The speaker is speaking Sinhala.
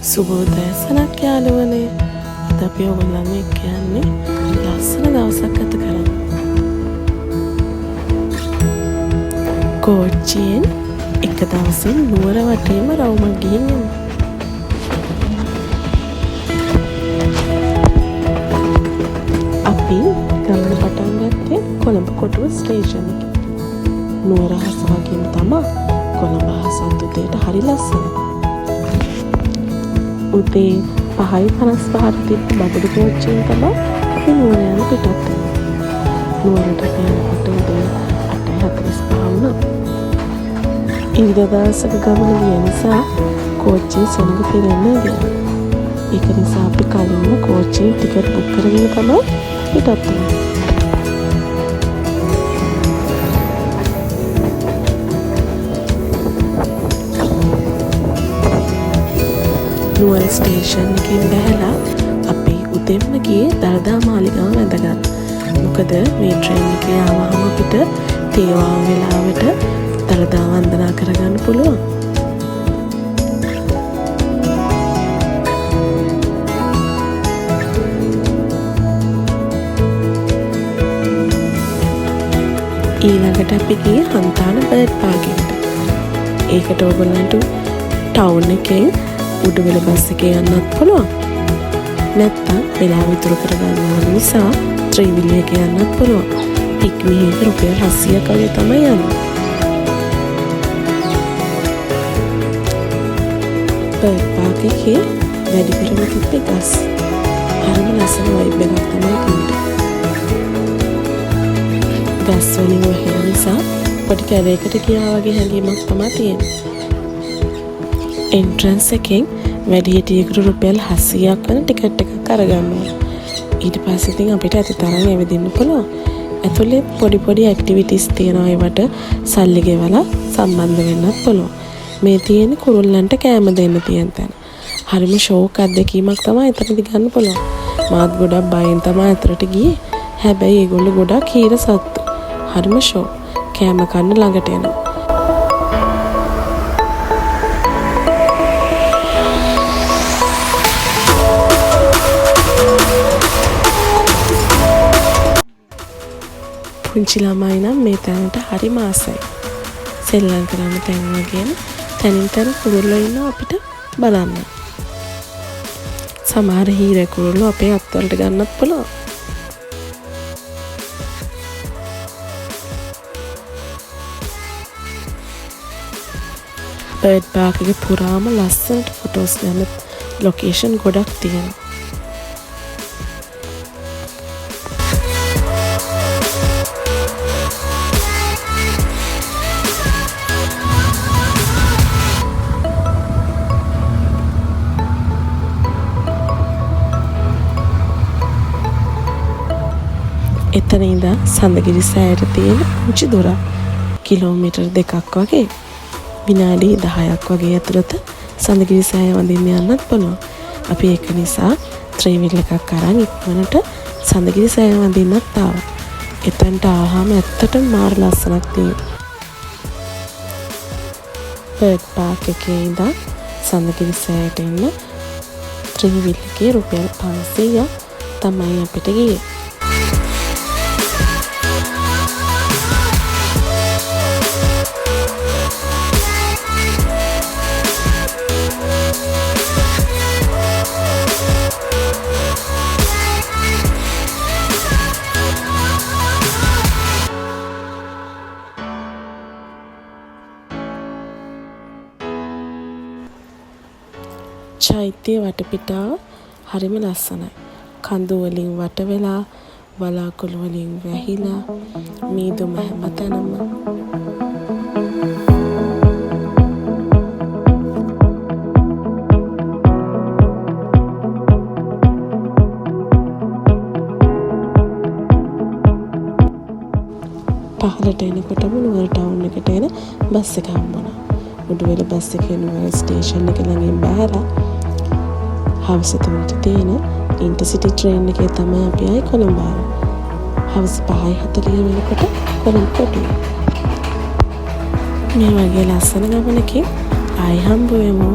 සුබ උදෑසනක් යාළුවනේ. අද අපි ඔයගොල්ලන් එක්ක යන්නේ ලස්සන දවසක් ගත කරන්න. කෝච්චියෙන් එක දවසින් නුවර වටේම රවුමක් ගිහින් එමු. අපි ගමන පටන් ගත්තේ කොළඹ කොටුව ස්ටේෂන් එකේ. නුවර අහස වගේම තමා කොළඹ අහසත් උදේට හරි ලස්සනයි. උදේ 5:55ට තිබ්බ බබඩු කෝච්චියෙන් තමයි අපි නුවර යන පිටත් වෙන්නේ. නුවරට අපි යනකොට උදේ 8:45 වුණා. ඉරිදා දවසක ගමන ගිය නිසා කෝච්චියේ සෙනඟ පිරෙන්න ගියා. ඒක නිසා අපි කලින්ම කෝච්චියෙන් ටිකට් බුක් කරගෙන තමයි පිටත් වුණේ. නුවර ස්ටේෂන් එකෙන් බැහැලා අපි උදෙන්ම ගියේ දළදා මාලිගාව වැඳ ගන්න. මොකද මේ ට්‍රේන් එකේ ආවහම අපිට තේවාව වෙලාවට දළදා වන්දනා කරගන්න පුළුවන්. ඊළඟට අපි ගියේ හන්තාන බර්ඩ් පාක් එකට. ඒකට ඕගොල්ලන්ට ටවුන් එකෙන් උඩුවෙල බස් එකේ යන්නත් පුළුවන්. නැත්තම් වෙලාව ඉතුරු කරගන්න ඕන නිසා ත්‍රිවිල් එකේ යන්නත් පුළුවන්. පික්මි එක රුපියල් 700ක් වගේ තමයි යන්නේ. බර්ඩ් පාක් එකේ වැඩිපුරම තිබ්බේ ගස්. හරිම ලස්සන වයිබ් එකක් තමයි තිබ්බේ. ගස් වලින් වැහෙන නිසා පොඩි කැලේකට ගියා වගේ හැඟීමක් තමයි තියෙන්නේ. එන්ට්‍රන්ස් එකෙන් වැඩිහිටියෙකුට රුපියල් 700ක් වෙන ටිකට් එකක් අරගන්න ඕන. ඊට පස්සේ ඉතින් අපිට ඇති තරම් ඇවිදින්න පුළුවන්. ඇතුලේ පොඩි පොඩි ඇක්ටිවිටීස් තියෙනවා, ඒවට සල්ලි ගෙවලා සම්බන්ධ වෙන්නත් පුළුවන්. මේ තියෙන්නේ කුරුල්ලන්ට කෑම දෙන්න තියෙන තැන. හරිම ෂෝක් අත්දැකීමක් තමයි එතනදි ගන්න පුළුවන්. මාත් ගොඩක් බයෙන් තමයි ඇතුළට ගියේ. හැබැයි ඒගොල්ලෝ ගොඩක් හීර සත්තු. හරිම ෂෝක්. කෑම කන්න ළඟට එනවා. පුංචි ළමයි නම් මේ තැනට හරිම ආසයි. සෙල්ලම් කරන්න තැන් වගේම තැනින් තැන කුරුල්ලෝ ඉන්නවා අපිට බලන්න. සමහර හීර කුරුල්ලෝ අපේ අත්වලට ගන්නත් පුළුවන්. බර්ඩ් පාක් එක පුරාම ලස්සනට ෆොටෝස් ගන්න ලොකේෂන් ගොඩක් තියෙනවා. එතන ඉඳන් සඳගිරි සෑයට තියෙන පුංචි දුරක් කිලෝමීටර් 2ක් වගේ. විනාඩි 10ක් වගේ ඇතුළත සඳගිරි සෑය වඳින්න යන්නත් පුළුවන්. අපි ඒක නිසා ත්‍රිවිල් එකක් අරන් ඉක්මනට සඳගිරි සෑය වඳින්නත් ආවා. එතනට ආවහම ඇත්තටම මාර ලස්සනක් තියෙනවා. බර්ඩ් පාක් එකේ ඉඳන් සඳගිරි සෑයට එන්න ත්‍රිවිල් එකේ රුපියල් 500ක් තමයි අපිට ගියේ. චෛත්‍යයේ වටපිටාව හරිම ලස්සනයි. කඳු වලින් වට වෙලා, වලාකුළු වලින් වැහිලා, මීදුම හැමතැනම. පහළට එනකොටම නුවර ටවුන් එකට එන බස් එක හම්බුණා. උඩුවෙල බස් එකේ නුවර ස්ටේෂන් එක ළඟින් බැහැලා හවස 3ට තියෙන ඉන්ටර්සිටි ට්‍රේන් එකේ තමයි අපි ආයේ කොළඹ ආවේ. හවස 5:40 වෙනකොට කොළඹ කොටුවේ. මේ වගේ ලස්සන ගමනකින් ආයෙ හම්බ වෙමු.